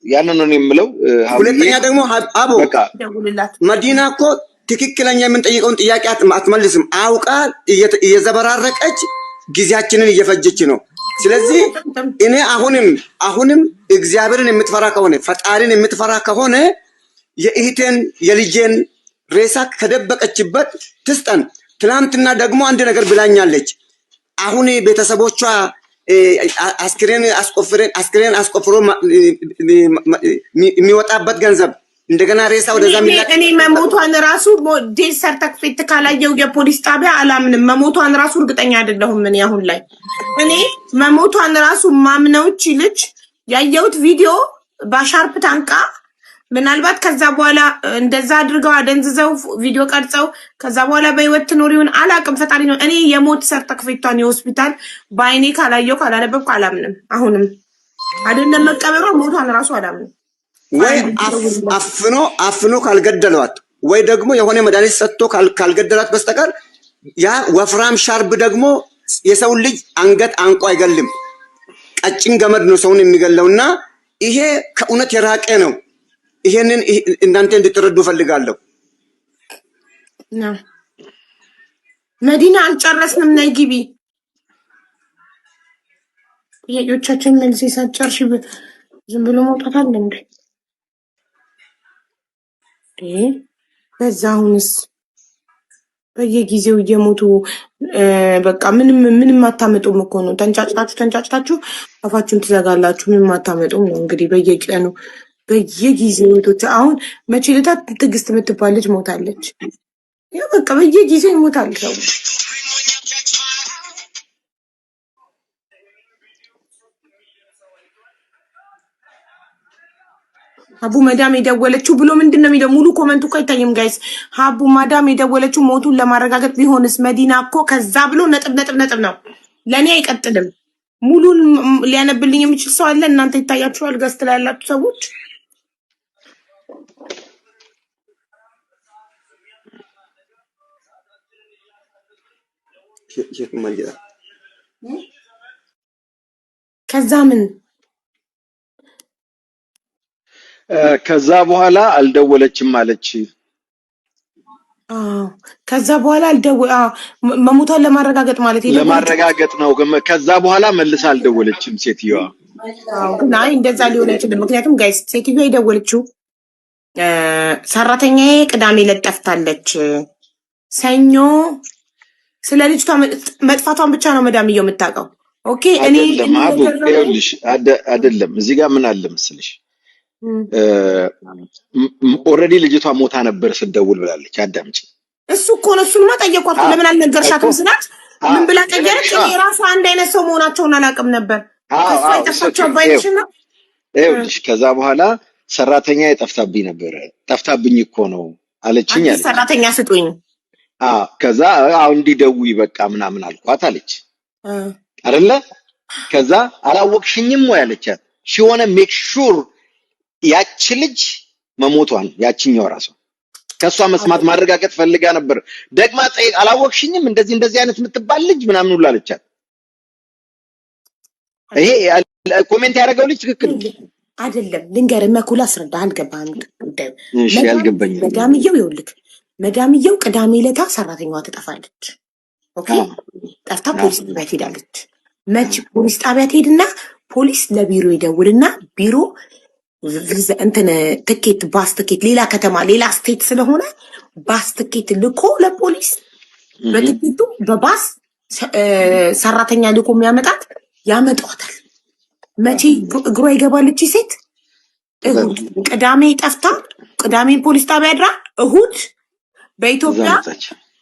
ያንን ነው የምለው። ሀብዬ ሁለተኛ ደግሞ አቦ በቃ ደውልላት። መዲና እኮ ትክክለኛ የምንጠይቀውን ጥያቄ አትመልስም። አውቃ እየዘበራረቀች ጊዜያችንን እየፈጀች ነው። ስለዚህ እኔ አሁንም አሁንም እግዚአብሔርን የምትፈራ ከሆነ፣ ፈጣሪን የምትፈራ ከሆነ የእህቴን የልጄን ሬሳ ከደበቀችበት ትስጠን። ትናንትና ደግሞ አንድ ነገር ብላኛለች። አሁን ቤተሰቦቿ አስክሬን አስቆፍረን አስክሬን አስቆፍሮ የሚወጣበት ገንዘብ እንደገና ሬሳ ወደዛ የሚላክ እኔ መሞቷን ራሱ death certificate ካላየው የፖሊስ ጣቢያ አላምንም። መሞቷን ራሱ እርግጠኛ አይደለሁም። እኔ አሁን ላይ እኔ መሞቷን ራሱ ማምነው እቺ ልጅ ያየሁት ቪዲዮ በሻርፕ ታንቃ ምናልባት ከዛ በኋላ እንደዛ አድርገው አደንዝዘው ቪዲዮ ቀርጸው ከዛ በኋላ በህይወት ትኖር ይሆን አላውቅም። ፈጣሪ ነው። እኔ የሞት ሰርተፍኬቷን የሆስፒታል በአይኔ ካላየው ካላነበብኩ አላምንም። አሁንም አይደለም መቀበሯ ሞቷን ራሱ አላምንም። ወይ አፍኖ አፍኖ ካልገደሏት ወይ ደግሞ የሆነ መድኃኒት ሰጥቶ ካልገደሏት በስተቀር ያ ወፍራም ሻርብ ደግሞ የሰውን ልጅ አንገት አንቆ አይገልም። ቀጭን ገመድ ነው ሰውን የሚገለውና ይሄ ከእውነት የራቀ ነው። ይሄንን እናንተ እንድትረዱ ፈልጋለሁ። መዲና አልጨረስንም። ነይ ግቢ። ጥያቄዎቻችን መልስ ሳትጨርሺ ዝም ብሎ መውጣት አለ እንዴ? በዛ አሁንስ በየጊዜው እየሞቱ በቃ ምንም ምንም አታመጡም እኮ ነው። ተንጫጭታችሁ ተንጫጭታችሁ አፋችሁን ትዘጋላችሁ። ምንም አታመጡም ነው እንግዲህ በየቀኑ በየጊዜው እህቶች። አሁን መቼ ዕለት ትዕግስት የምትባል ልጅ ሞታለች። ያው በቃ በየጊዜው ይሞታል ሰው። ሀቡ መዳም የደወለችው ብሎ ምንድን ነው የሚለው? ሙሉ comment ኡ እኮ አይታይም guys። ሀቡ ማዳም የደወለችው ሞቱን ለማረጋገጥ ቢሆንስ መዲና እኮ ከዛ ብሎ ነጥብ ነጥብ ነጥብ ነው። ለእኔ አይቀጥልም። ሙሉን ሊያነብልኝ የሚችል ሰው አለ? እናንተ ይታያችኋል? Guest ላይ ያላችሁ ሰዎች። ሼክ ማን jedha? ከዛ ምን ከዛ በኋላ አልደወለችም አለች። አዎ፣ ከዛ በኋላ አልደው፣ አዎ፣ መሞቷን ለማረጋገጥ ማለት የደወለችው። ለማረጋገጥ ነው። ከዛ በኋላ መልሳ አልደወለችም ሴትዮዋ። አዎ፣ ግን አይ እንደዛ ሊሆን አይችልም። ምክንያቱም guys ሴትዮዋ የደወለችው ሰራተኛዬ ቅዳሜ ዕለት ጠፍታለች፣ ሰኞ ስለ ልጅቷ መጥፋቷን ብቻ ነው መዳምየው የምታውቀው። Okay እኔ አይደለም እኔ አቡ የገረመኝ ይኸውልሽ፣ አይደለም፣ እዚህ ጋር ምን አለ መሰለሽ፣ already ልጅቷ ሞታ ነበር ስደውል ብላለች። አዳምጪ። እሱ እኮ ነው። እሱንማ ጠየኳት እኮ፣ ለምን አልነገርሻትም ስላት ምን ብላ ቀየረች? እኔ ራሱ አንድ አይነት ሰው መሆናቸውን አላውቅም ነበር። ከእሷ የጠፋቸው አባይነሽ ነው። ይኸውልሽ፣ ከዛ በኋላ ሰራተኛ የጠፍታብኝ ነበረ፣ ጠፍታብኝ እኮ ነው አለችኝ አዲስ አለች። ሰራተኛ ስጡኝ። ከዛ አሁን እንዲደውይ በቃ ምናምን አልኳት አለች አይደለ? ከዛ አላወቅሽኝም ወይ አለቻት። She wanna make sure ያቺ ልጅ መሞቷን ያቺኛው ራሷ ከእሷ መስማት ማረጋገጥ ፈልጋ ነበር። ደግማ ጠይቅ፣ አላወቅሽኝም እንደዚህ እንደዚህ አይነት የምትባል ልጅ ምናምን ሁሉ አለቻት። ይሄ comment ያደረገው ልጅ ትክክል ነው። አይደለም፣ ልንገርህ መኩል አስረዳ፣ አልገባህም ጉዳዩ። እሺ ያልገባኝም መዳምየው ይኸውልህ፣ መዳምየው ቅዳሜ ለታ ሰራተኛዋ ትጠፋለች። Okay፣ ጠፍታ ፖሊስ ጣቢያ ትሄዳለች። መች ፖሊስ ጣቢያ ትሄድና ፖሊስ ለቢሮ ይደውልና ቢሮ ቪዛ እንትን ትኬት፣ ባስ ትኬት፣ ሌላ ከተማ ሌላ state ስለሆነ ባስ ትኬት ልኮ ለፖሊስ በትኬቱ በባስ ሰራተኛ ልኮ የሚያመጣት ያመጧታል። መቼ እግሯ ይገባል እቺ ሴት? እሁድ። ቅዳሜ ጠፍታ ቅዳሜ ፖሊስ ጣቢያ አድራ እሁድ በኢትዮጵያ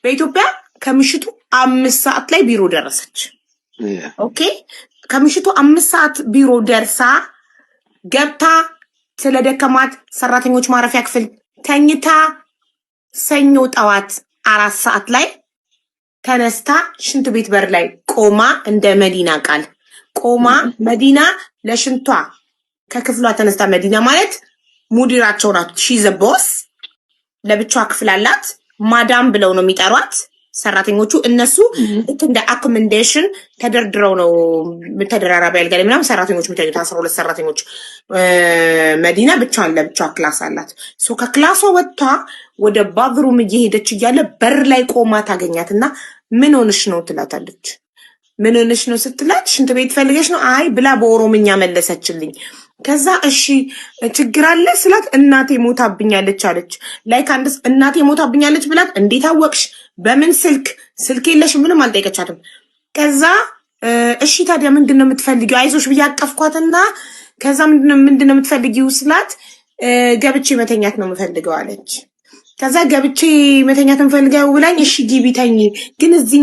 በኢትዮጵያ ከምሽቱ 5 ሰዓት ላይ ቢሮ ደረሰች። Okay፣ ከምሽቱ 5 ሰዓት ቢሮ ደርሳ ገብታ ስለደከማት ሰራተኞች ማረፊያ ክፍል ተኝታ ሰኞ ጠዋት 4 ሰዓት ላይ ተነስታ ሽንት ቤት በር ላይ ቆማ፣ እንደ መዲና ቃል ቆማ፣ መዲና ለሽንቷ ከክፍሏ ተነስታ፣ መዲና ማለት ሙዲራቸው ናት። She's a boss፣ ለብቻዋ ክፍል አላት። Madam ብለው ነው የሚጠሯት ሰራተኞቹ። እነሱ ልክ እንደ accommodation ተደርድረው ነው፣ ተደራራቢ አልጋ ላይ ምናምን ሰራተኞች የሚተኙት፣ 12 ሰራተኞች። መዲና ብቻዋን ለብቻዋ class አላት። So ከ class ዋ ወጥታ ወደ bathroom እየሄደች እያለ በር ላይ ቆማ ታገኛት እና ምን ሆንሽ ነው ትላታለች። ምን ሆነሽ ነው ስትላት ሽንት ቤት ፈልገሽ ነው? አይ ብላ በኦሮምኛ መለሰችልኝ። ከዛ እሺ ችግር አለ ስላት እናቴ ሞታብኛለች አለች። Like አንድ እናቴ ሞታብኛለች ብላት እንዴት አወቅሽ? በምን ስልክ? ስልክ የለሽ? ምንም አልጠየቀቻትም። ከዛ እሺ ታዲያ ምንድን ነው የምትፈልጊው? አይዞሽ ብዬ አቀፍኳትና ከዛ ምንድን ነው የምትፈልጊው ስላት ገብቼ መተኛት ነው የምፈልገው አለች። ከዛ ገብቼ መተኛት የምፈልገው ብላኝ እሺ ግቢ ተኝ፣ ግን እዚህ